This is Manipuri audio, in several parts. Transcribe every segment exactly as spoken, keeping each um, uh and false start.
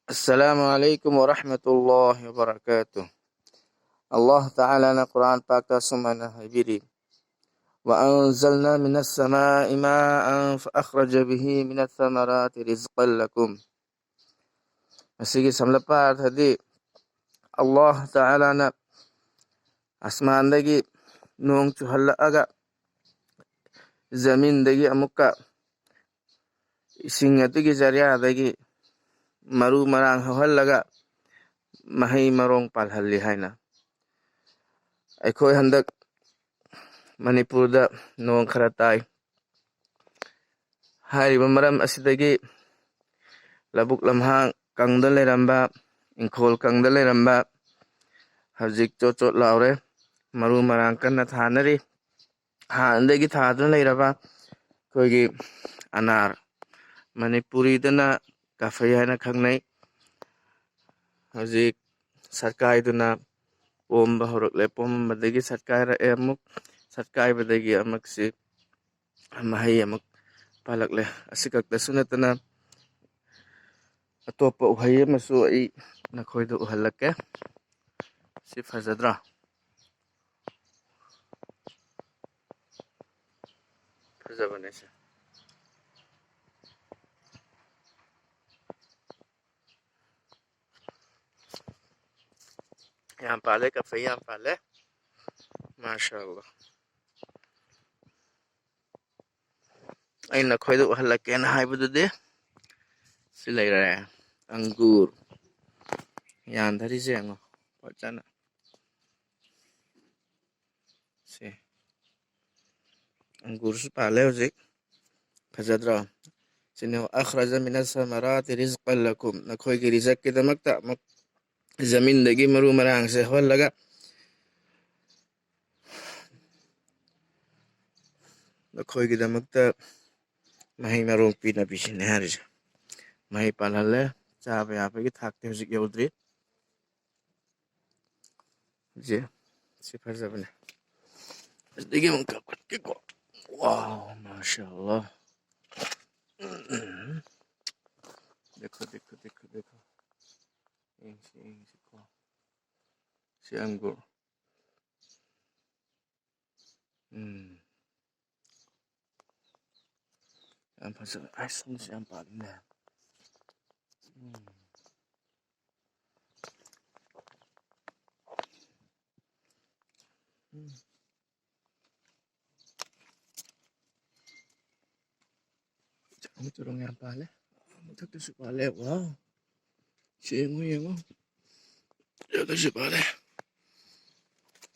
Assalamu alaikum wa rahmatullahi wa barakatuh. Allah Ta'ala na Quran pakta sumana haibiri. وأنزلنا من السماء ماء فأخرج به من الثمرات رزقا لكم. Masihi samlapa arthadi, Allah Ta'ala na asmandagi nong chuhallaaga, zamindagi amukka ising adigi zariyadagi maru marang hauhallaga mahai marong palhalli haina. ꯑꯩꯈꯣꯏ ꯍꯟꯗꯛ ꯃꯅꯤꯄꯨꯔꯗ ꯅꯣꯡ ꯈꯔ ꯇꯥꯏ꯫ ꯍꯥꯏꯔꯤꯕ ꯃꯔꯝ ꯑꯁꯤꯗꯒꯤ ꯂꯧꯕꯨꯛ ꯂꯝꯍꯥꯡ ꯀꯪꯗ ꯂꯩꯔꯝꯕ, ꯏꯪꯈꯣꯜ ꯀꯪꯗ ꯂꯩꯔꯝꯕ ꯍꯧꯖꯤꯛ ꯆꯣꯠ ꯆꯣꯠ ꯂꯥꯎꯔꯦ꯫ ꯃꯔꯨ ꯃꯔꯥꯡ ꯀꯟꯅ ꯊꯥꯅꯔꯤ꯫ ꯍꯥꯟꯅꯗꯒꯤ ꯊꯥꯗꯨꯅ ꯂꯩꯔꯕ ꯑꯩꯈꯣꯏꯒꯤ ꯑꯅꯥꯔ, ꯃꯅꯤꯄꯨꯔꯤꯗꯅ ꯀꯐꯩ ꯍꯥꯏꯅ ꯈꯪꯅꯩ, ꯍꯧꯖꯤꯛ ꯁꯠꯀꯥꯏꯗꯨꯅ ꯄꯣꯝꯕ ꯍꯧꯔꯛꯂꯦ꯫ ꯄꯣꯝꯕꯗꯒꯤ ꯁꯠꯀꯥꯏꯔꯛꯑꯦ ꯑꯃꯨꯛ, ꯁꯠꯀꯥꯏꯕꯗꯒꯤ ꯑꯃꯨꯛꯁꯤ ꯃꯍꯩ ꯑꯃꯨꯛ ꯄꯥꯜꯂꯛꯂꯦ꯫ ꯑꯁꯤꯈꯛꯇꯁꯨ ꯅꯠꯇꯅ ꯑꯇꯣꯞꯄ ꯎꯍꯩ ꯑꯃꯁꯨ ꯑꯩ ꯅꯈꯣꯏꯗ ꯎꯍꯜꯂꯛꯀꯦ꯫ ꯁꯤ ꯐꯖꯗ꯭ꯔꯥ? ꯐꯖꯕꯅꯦ ꯁꯦ꯫ ꯌꯥꯝ ꯄꯥꯜꯂꯦ, ꯀꯐꯩ ꯌꯥꯝ ꯄꯥꯜꯂꯦ꯫ ꯃꯥꯁꯥ ꯑꯜꯂꯥ꯫ ꯑꯩꯅ ꯅꯈꯣꯏꯗ ꯎꯍꯜꯂꯛꯀꯦꯅ ꯍꯥꯏꯕꯗꯨꯗꯤ ꯁꯤ ꯂꯩꯔꯦ, ꯑꯪꯒꯨꯔ ꯌꯥꯟꯊꯔꯤꯁꯦ ꯌꯦꯡꯉꯣ ꯐꯖꯅ꯫ ꯁꯤ ꯑꯪꯒꯨꯔꯁꯨ ꯄꯥꯜꯂꯦ ꯍꯧꯖꯤꯛ, ꯐꯖꯗ꯭ꯔꯣ? ꯁꯤꯅꯦ, "أخرج من الثمرات رزقا لكم", ꯅꯈꯣꯏꯒꯤ ꯔꯤꯖꯛꯀꯤꯗꯃꯛꯇ ꯑꯃꯨꯛ ꯖꯃꯤꯟꯗꯒꯤ ꯃꯔꯨ ꯃꯔꯥꯡꯁꯦ ꯍꯧꯍꯜꯂꯒ ꯅꯈꯣꯏꯒꯤꯗꯃꯛꯇ ꯃꯍꯩ ꯃꯔꯣꯡ ꯄꯤꯅꯕꯤꯁꯤꯅꯦ ꯍꯥꯏꯔꯤꯁꯦ꯫ ꯃꯍꯩ ꯄꯥꯜꯍꯜꯂꯦ, ꯆꯥꯕ ꯌꯥꯕꯒꯤ ꯊꯥꯛꯇꯤ ꯍꯧꯖꯤꯛ ꯌꯧꯗ꯭ꯔꯤ꯫ ꯁꯤ, ꯁꯤ ꯐꯖꯕꯅꯦ꯫ ꯑꯗꯒꯤ ꯑꯃꯨꯛ ꯀꯥꯞꯈꯠꯀꯦꯀꯣ꯫ ꯋꯥꯎ, ꯃꯥꯁꯥ ꯑꯜꯂꯥ꯫ ꯗꯦꯈꯣ, ꯗꯦꯈꯣ, ꯗꯦꯈꯣ, ꯗꯦꯈꯣ꯫ ꯌꯦꯡꯁꯤ, ꯌꯦꯡꯁꯤꯀꯣ꯫ ꯁꯤ ꯑꯪꯒꯨꯔ꯫ ꯎꯝ꯫ ꯌꯥꯝ ꯐꯖꯕ꯫ ꯑꯁ, ꯑꯃꯁꯨ ꯌꯥꯝ ꯄꯥꯜꯂꯤꯅꯦ꯫ ꯎꯝ꯫ ꯎꯝ꯫ ꯆꯔꯣꯡ ꯆꯔꯣꯡ ꯌꯥꯝ ꯄꯥꯜꯂꯦ꯫ ꯃꯊꯛꯇꯁꯨ ꯄꯥꯜꯂꯦ꯫ ꯋꯥꯎ! ꯁꯤ ꯌꯦꯡꯉꯨ, ꯌꯦꯡꯉꯨ꯫ ꯁꯤꯗꯁꯨ ꯄꯥꯜꯂꯦ꯫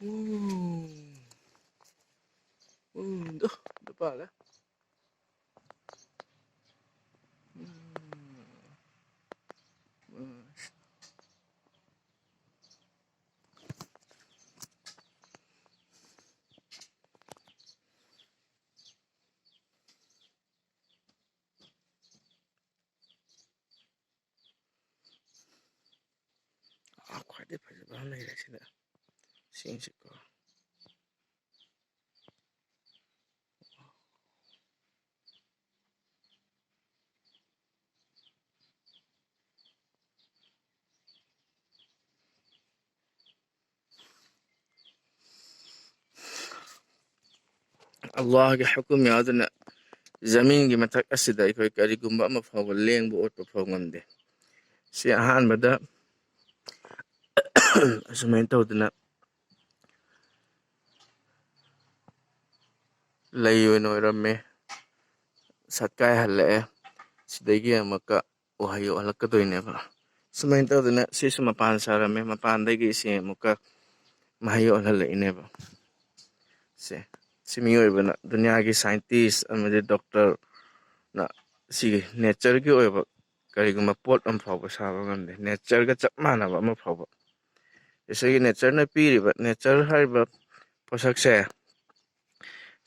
ꯎꯝ꯫ ꯎꯝ, ꯑꯗꯨ, ꯑꯗꯨ ꯄꯥꯜꯂꯦ꯫ ꯎꯝ꯫ ꯎꯝ꯫ ꯑꯥ, ꯈ꯭ꯋꯥꯏꯗꯩ ꯐꯖꯕ ꯑꯃ ꯂꯩꯔꯦ ꯁꯤꯗ꯫ ꯁꯤꯡꯁꯤꯀꯣ꯫ ꯑꯜꯂꯥꯍꯒꯤ ꯍꯨꯀꯨꯝ ꯌꯥꯎꯗꯅ ꯖꯃꯤꯟꯒꯤ ꯃꯊꯛ ꯑꯁꯤꯗ ꯑꯩꯈꯣꯏ ꯀꯔꯤꯒꯨꯝꯕ ꯑꯃ ꯐꯥꯎꯕ ꯂꯦꯡꯕ ꯑꯣꯠꯄ ꯐꯥꯎ ꯉꯝꯗꯦ꯫ ꯁꯤ ꯑꯍꯥꯟꯕꯗ ꯑꯁꯨꯃꯥꯏꯅ ꯇꯧꯗꯅ ꯂꯩ ꯑꯣꯏꯅ ꯑꯣꯏꯔꯝꯃꯦ, ꯁꯛꯀꯥꯏ ꯍꯜꯂꯛꯑꯦ꯫ ꯁꯤꯗꯒꯤ ꯑꯃꯨꯛꯀ ꯎꯍꯩ ꯑꯣꯜꯂꯛꯀꯗꯣꯏꯅꯦꯕ꯫ ꯁꯨꯃꯥꯏꯅ ꯇꯧꯗꯅ ꯁꯤꯁꯨ ꯃꯄꯥꯟ ꯁꯥꯔꯝꯃꯦ, ꯃꯄꯥꯟꯗꯒꯤ ꯁꯤ ꯑꯃꯨꯛꯀ ꯃꯍꯩ ꯑꯣꯜꯍꯜꯂꯛꯏꯅꯦꯕ꯫ ꯁꯦ, ꯁꯤ ꯃꯤꯑꯣꯏꯕꯅ, ꯗꯨꯅꯤꯌꯥꯒꯤ ꯁꯥꯏꯟꯇꯤꯁ ꯑꯃꯗꯤ ꯗꯣꯛꯇꯔꯅ ꯁꯤꯒꯤ ꯅꯦꯆꯔꯒꯤ ꯑꯣꯏꯕ ꯀꯔꯤꯒꯨꯝꯕ ꯄꯣꯠ ꯑꯃ ꯐꯥꯎꯕ ꯁꯥꯕ ꯉꯝꯗꯦ꯫ ꯅꯦꯆꯔꯒ ꯆꯞ ꯃꯥꯟꯅꯕ ꯑꯃ ꯐꯥꯎꯕ꯫ ꯏꯁꯣꯔꯒꯤ ꯅꯦꯆꯔꯅ ꯄꯤꯔꯤꯕ, ꯅꯦꯆꯔ ꯍꯥꯏꯔꯤꯕ ꯄꯣꯠꯁꯛꯁꯦ,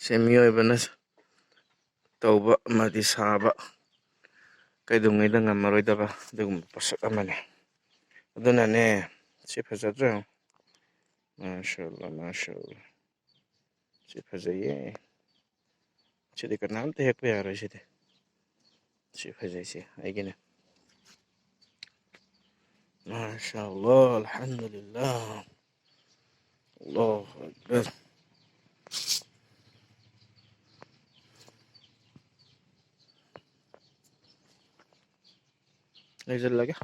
ꯁꯦ ꯃꯤꯑꯣꯏꯕꯅ ꯇꯧꯕ ꯑꯃꯗꯤ ꯁꯥꯕ ꯀꯩꯗꯧꯉꯩꯗ ꯉꯝꯃꯔꯣꯏꯗꯕ ꯑꯗꯨꯒꯨꯝꯕ ꯄꯣꯠꯁꯛ ꯑꯃꯅꯤ꯫ ꯑꯗꯨꯅꯅꯦ, ꯁꯤ ꯐꯖꯗ꯭ꯔꯣ? ꯃꯥꯁꯥ ꯑꯜꯂꯥ, ꯃꯥꯁꯥ ꯑꯜꯂꯥ꯫ ꯁꯤ ꯐꯖꯩꯌꯦ꯫ ꯁꯤꯗꯤ ꯀꯅꯥꯝꯇ ꯍꯦꯛꯄ ꯌꯥꯔꯣꯏ ꯁꯤꯗꯤ꯫ ꯁꯤ ꯐꯖꯩ, ꯁꯤ ꯑꯩꯒꯤꯅꯦ꯫ ꯃꯥꯁꯥ ꯑꯜꯂꯥꯍ, ꯑꯜꯍꯝꯗꯨꯂꯤꯜꯂꯥꯍ꯫ ꯑꯜꯂꯥꯍꯨ ꯑꯛꯕꯔ꯫ ꯂꯩꯖꯤꯜꯂꯒꯦ꯫